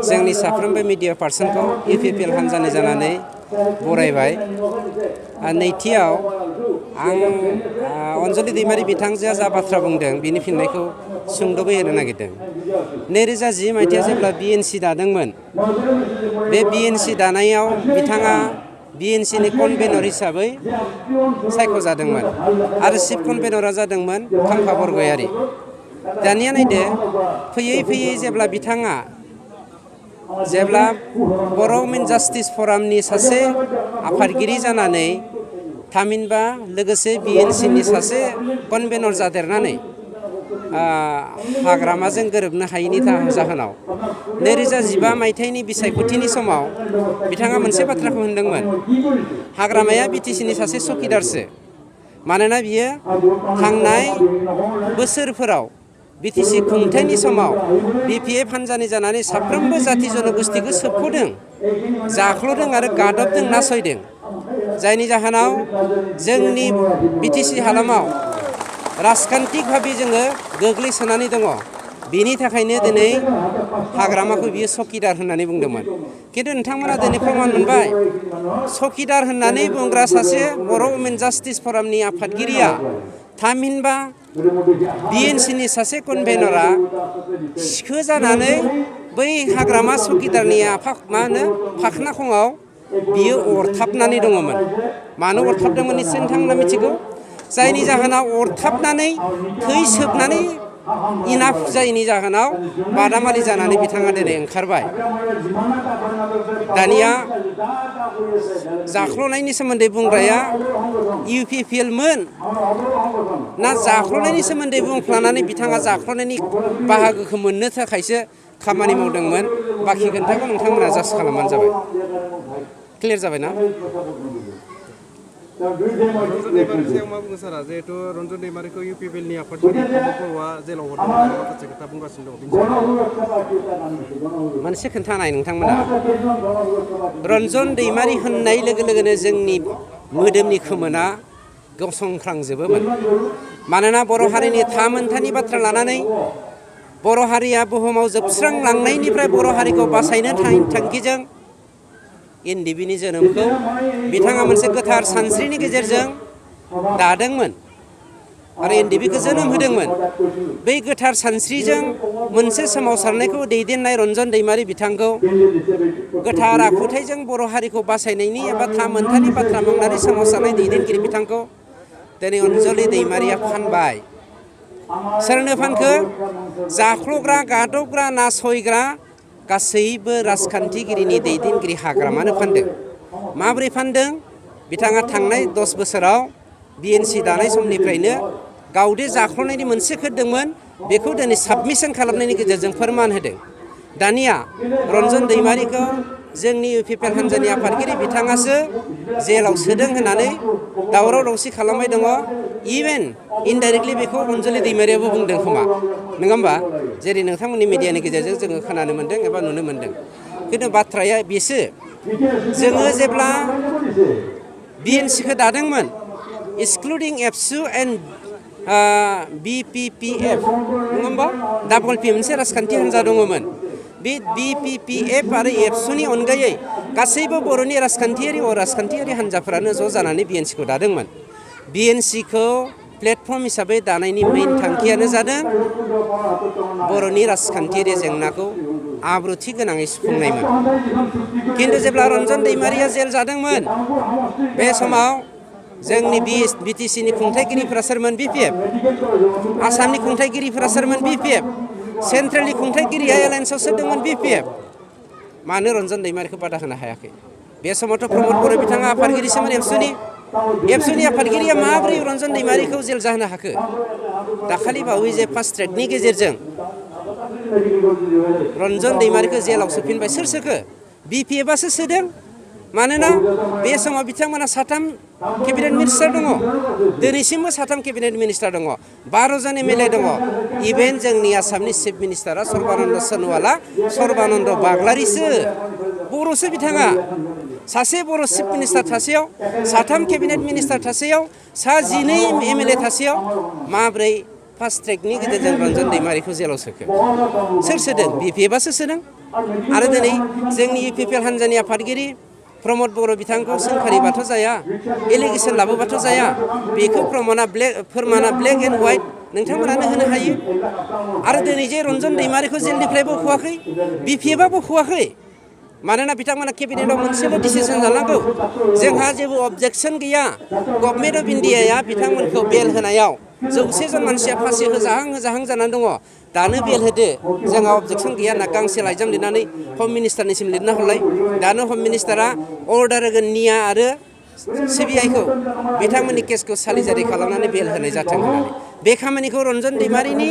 जोंनि साफ्रोमबो media पार्सनखौ UPPL हान्जानि जानानै बरायबाय। नैथियाव आं अनजलि दैमारि बिथांजोआ जा बाथ्रा बुंदों बिनि फिननायखौ सुंद'बै होनो नागिरदों। 2010 मायथाइयाव जेब्ला बिएनसि दादोंमोन, बे बिएनसि दानायाव बिथाङा बिएनसिनि कनभेनर हिसाबै सायख'जादोंमोन आरो चिफ कनभेनरा जादोंमोन खाम्फा बरगयारी। दानिया नायदो, फैयै फैयै जेब्ला बर' वुमेन जास्टिस फरामनि सासे आफादगिरि जानानै थामहिनबा लोगोसे बिएनसिनि सासे कनभेनर जादेरनानै हाग्रामाजों गोरोबनो हायैनि जाहोनाव 2015 मायथाइनि बिसायख'थिनि समाव बिथाङा मोनसे बाथ्राखौ होनदोंमोन, हाग्रामाया बिटिसिनि सासे चौकिदारसो। मानोना बियो थांनाय बोसोरफोराव बिटिसि खुंथायनि समाव बिपिएफ हान्जानि जानानै साफ्रोमबो जाति जनगोष्ठीखौ सोबख'दों, जाख्ल'दों आरो गादबदों, नासयदों। जायनि जाहोनाव जोंनि बिटिसि हालामाव राजखान्थिक भाबै जोङो गोग्लैसोनानै दङ। बेनि थाखायनो दिनै हाग्रामाखौ बियो चौकिदार होननानै बुंदोंमोन। खिन्थु नोंथांमोना दिनै प्रमान मोनबाय, चौकिदार होननानै बुंग्रा सासे बर' वुमेन जास्टिस फरामनि आफादगिरिया थामहिनबा बिएनसिनि सासे कनभेनरा सिखो जानानै बै हाग्रामा चौकिदारनि फाखनाखङाव बियो अरथाबनानै दङमोन। मानो अरथाबदोंमोन निस्सय नोंथांमोना मिथिगौ। जायनि जाहोनाव अरथाबनानै थै सोबनानै इनाफ जायैनि जाहोनाव बादामालि जानानै बिथाङा दिनै ओंखारबाय। दानिया जाख्ल'नायनि सोमोन्दै बुंग्राया इउपिपिएलमोन ना जाख्ल'नायनि सोमोन्दै बुंफ्लानानै बिथाङा जाख्ल'नायनि बाहागोखौ मोननो थाखायसो खामानि मावदोंमोन? बाखि खोन्थाखौ नोंथांमोना जास्ट खालामबानो जाबाय। क्लियार जाबायना? रन्जन दैमारिनि सायाव मा बुङो सारा? जिहेतु रन्जन दैमारिखौ इउपिपिएलनि आफादगिरि प्रमद बर'आ जेलाव हरदों आरो माखासे खोथा बुंगासिनो दङ। मोनसे खोन्थानाय नोंथांमोना, रन्जन दैमारि होननाय लोगो लोगोनो जोंनि मोदोमनि खोमोना गसंख्रांजोबोमोन। मानोना बर' हारिनि थामोनथानि बाथ्रा लानानै बर' हारिया बुहुमाव जोबस्रांलांनायनिफ्राय बर' हारिखौ बासायनो थांखिजों एनडिबिनि जोनोमखौ बिथाङा मोनसे गोथार सानस्रिनि गेजेरजों दादोंमोन आरो एनडिबिखौ जोनोम होदोंमोन। बै गोथार सानस्रिजों मोनसे सोमावसारनायखौ दैदेननाय रन्जन दैमारि बिथांखौ गोथार आखुथाइजों बर' हारिखौ बासायनायनि एबा थामोनथानि बाथ्रा बुंनानै सोमावसारनाय दैदेनगिरि बिथांखौ दिनै अनजलि दैमारिया फानबाय। सोरनो फानखो? जाख्ल'ग्रा, गादबग्रा, नासयग्रा गासैबो राजखान्थिगिरिनि दैदेनगिरि हाग्रामानो फानदों। माबोरै फानदों? बिथाङा थांनाय 10 बोसोराव बिएनसि दानाय समनिफ्रायनो गावदे जाख्ल'नायनि मोनसे खोदोंमोन, बेखौ दिनै साबमिसन खालामनायनि गेजेरजों फोरमान होदों। दानिया रन्जन दैमारिखौ जोंनि इउपिपिएल हान्जानि आफादगिरि बिथाङासो जेलाव सोदों होननानै दावराव दावसि खालामबाय दङ। इभेन इनडाइरेक्टलि बेखौ अनजलि दैमारियाबो बुंदों खोमा, नङा होमबा? जेरै नोंथांमोननि मिडियानि गेजेरजों जोङो खोनानो मोन्दों एबा नुनो मोन्दों। खिन्थु बाथ्राया बेसो, जोङो जेब्ला बिएनसिखौ दादोंमोन, एक्सक्लुडिं एबसु एन्ड बिपिपिएफ, नङा होमबा? डाबल पि मोनसे राजखान्थि हान्जा दङमोन। बे बिपिपिएफ आरो एबसुनि अनगायै गासैबो बर'नि राजखान्थियारि हान्जाफोरानो ज' जानानै बिएनसिखौ दादोंमोन। बिएनसिखौ प्लेटफर्म हिसाबै दानायनि मेइन थांखियानो जादों बर'नि राजखान्थियारि जेंनाखौ आब्रुथि गोनाङै सुफुंनायमोन। खिन्थु जेब्ला रन्जन दैमारिया जेल जादोंमोन, बे समाव जोंनि बिटिसिनि खुंथायगिरिफोरा सोरमोन? बिपिएफ। आसामनि खुंथायगिरिफोरा सोरमोन? बिपिएफ। सेन्ट्रेलनि खुंथायगिरिया एलायन्सआव सोरदोंमोन? बिपिएफ। मानो रन्जन दैमारिखौ बादा होनो हायाखै? बे समावथ' प्रमद बर' बिथाङा आफादगिरिसोमोन एबसुनि आफादगिरिया माबोरै रन्जन दैमारिखौ जेल जाहोनो हाखो? दाखालि बावै जे फास्ट ट्रेकनि गेजेरजों रन्जन दैमारिखौ जेलाव सोफिनबाय। सोर सोखो? बिपिएफआसो सोदों। मानोना बे समाव बिथांमोना 3 केबिनेट मिनिस्टार दङ। दिनैसिमबो 3 केबिनेट मिनिस्टार दङ, 12 जन एमएलए दङ। इभेन जोंनि आसामनि चिफ मिनिस्टारा सर्बानन्द सन'वाला सर्बानन्द बाग्लारिसो, बर'सो बिथाङा। सासे बर' चिफ मिनिस्टार थासेयाव, 3 केबिनेट मिनिस्टार थासेयाव, 12 एमएलए थासेयाव माब्रै फास्ट ट्रेकनि गेजेरजों रन्जन दैमारिखौ जेलाव सोखो? सोर सोदों? बिपिएफआसो सोदों। आरो दिनै जोंनि UPPL हान्जानि आफादगिरि प्रमद बर' बिथांखौ सोंखारिबाथ' जाया, एलिगेसन लाबोबाथ' जाया, बेखौ फोरमाना ब्लेक एन्ड व्हाइट नोंथांमोनानो होनो हायो। आरो दिनै जे रन्जन दैमारिखौ जेलनिफ्राय बख'वाखै, BPFआ बख'वाखै, मानोना बिथांमोना केबिनेटआव मोनसेल' डिसिसन लानांगौ। जोंहा जेबो अबजेक्सन गैया। गभर्नमेन्ट अफ इन्डियाया बिथांमोनखौ बेल होनायाव 100 जन मानसिया फासि होजाहां जानानै दङ। दानो बेल होदो, जोंहा अबजेक्सन गैया होनना गांसे लाइजाम लिरनानै हम मिनिस्टारनिसिम लिरना हरलाय। दानो हम मिनिस्टारा अर्डार होगोन निया आरो CBIखौ बिथांमोननि केसखौ सालिजारि खालामनानै बेल होनाय जाथों होननानै। बे खामानिखौ रन्जन दैमारिनि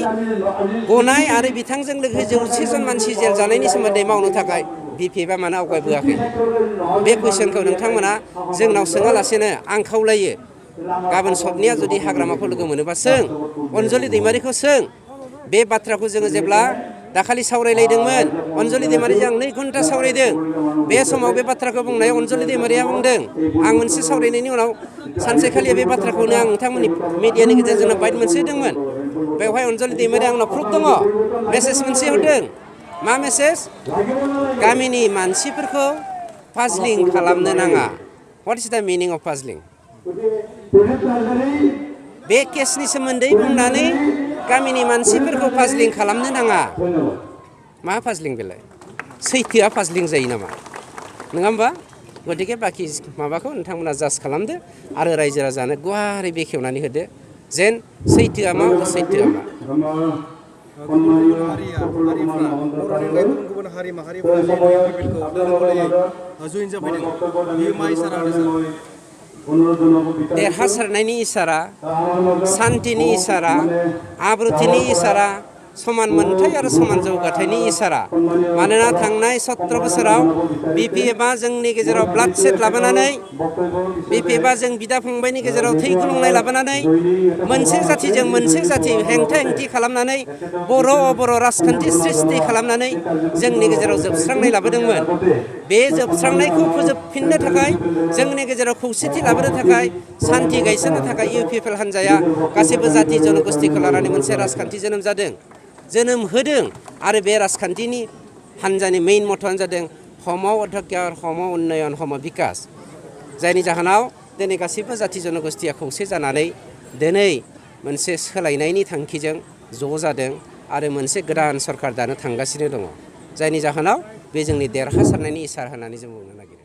गनाय आरो बिथांजों लोगोसे 100 जन मानसि जेल जानायनि सोमोन्दै मावनो थाखाय BPFआ मानो आवगायबोआखै? बे कुइसनखौ नोंथांमोना जोंनाव सोङालासेनो आं खावलायो, गाबोन सबनिया जुदि हाग्रामाखौ लोगो मोनोबा सों, अनजलि दैमारिखौ सों। बे बाथ्राखौ जोङो जेब्ला दाखालि सावरायलायदोंमोन, अनजलि दैमारिजों आं 2 घन्टा सावरायदों। बे समाव बे बाथ्राखौ बुंनायाव अनजलि दैमारिया बुंदों, आं मोनसे सावरायनायनि उनाव सानसेखालि बे बाथ्राखौनो आं नोंथांमोननि मिडियानि गेजेरजों बाइट मोनसे होदोंमोन। बेवहाय अनजलि दैमारिया आंनाव प्रुफ दङ, मेसेज मोनसे हरदों। मा मेसेज? गामिनि मानसिफोरखौ पाजलिं खालामनो नाङा। व्हाट इज द मिनिं अफ पाजलिं? बे केसनि सोमोन्दै बुंनानै गामिनि मानसिफोरखौ पाजलिं खालामनो नाङा। मा पाजलिं बेलाय? सैथोआ पाजलिं जायो नामा? नङा होमबा? गतिके बाखि माबाखौ नोंथांमोना जाज खालामदो आरो रायजो राजानो गुवारै बेखेवनानै होदो जेन सैथोआ मा असैथोआ मा। गुबुन हारिफ्रा बर'नि अनगायै गुबुन हारि माहारिफ्रा जे UPPLखौ लोगो गलायै जइन जाफैदों, बियो मा इसारा होदों सार? देरहासारनायनि इसारा, सान्थिनि इसारा, आब्रुथिनि इसारा, समान मोनथाय आरो समान जौगाथायनि इसारा। मानोना थांनाय 17 बोसोराव BPFआ जोंनि गेजेराव ब्लाड सेट लाबोनानै, BPFआ जों बिदा फंबायनि गेजेराव थै गुलुंनाय लाबोनानै, मोनसे जाथिजों मोनसे जाथि हेंथा हेंथि खालामनानै, बर' राजखान्थि सृष्टि खालामनानै जोंनि गेजेराव जोबस्रांनाय लाबोदोंमोन। बे जोबस्रांनायखौ फोजोबफिननो थाखाय, जोंनि गेजेराव खौसेथि लाबोनो थाखाय, सान्थि गायसननो थाखाय UPPL हान्जाया गासैबो जाथि जनगोष्ठीखौ लानानै मोनसे राजखान्थि जोनोम होदों। आरो बे राजखान्थिनि हान्जानि मेइन मट'आनो जादों हम अध्यक्ष, हम उन्नयन, हम बिकास। जायनि जाहोनाव दिनै गासैबो जाथि जनगोष्ठीया खौसे जानानै दिनै मोनसे सोलायनायनि थांखिजों ज' जादों आरो मोनसे गोदान सरकार दानो थांगासिनो दङ। जायनि जाहोनाव बे जोंनि देरहासारनायनि इसारा होननानै जों बुंनो नागिरो।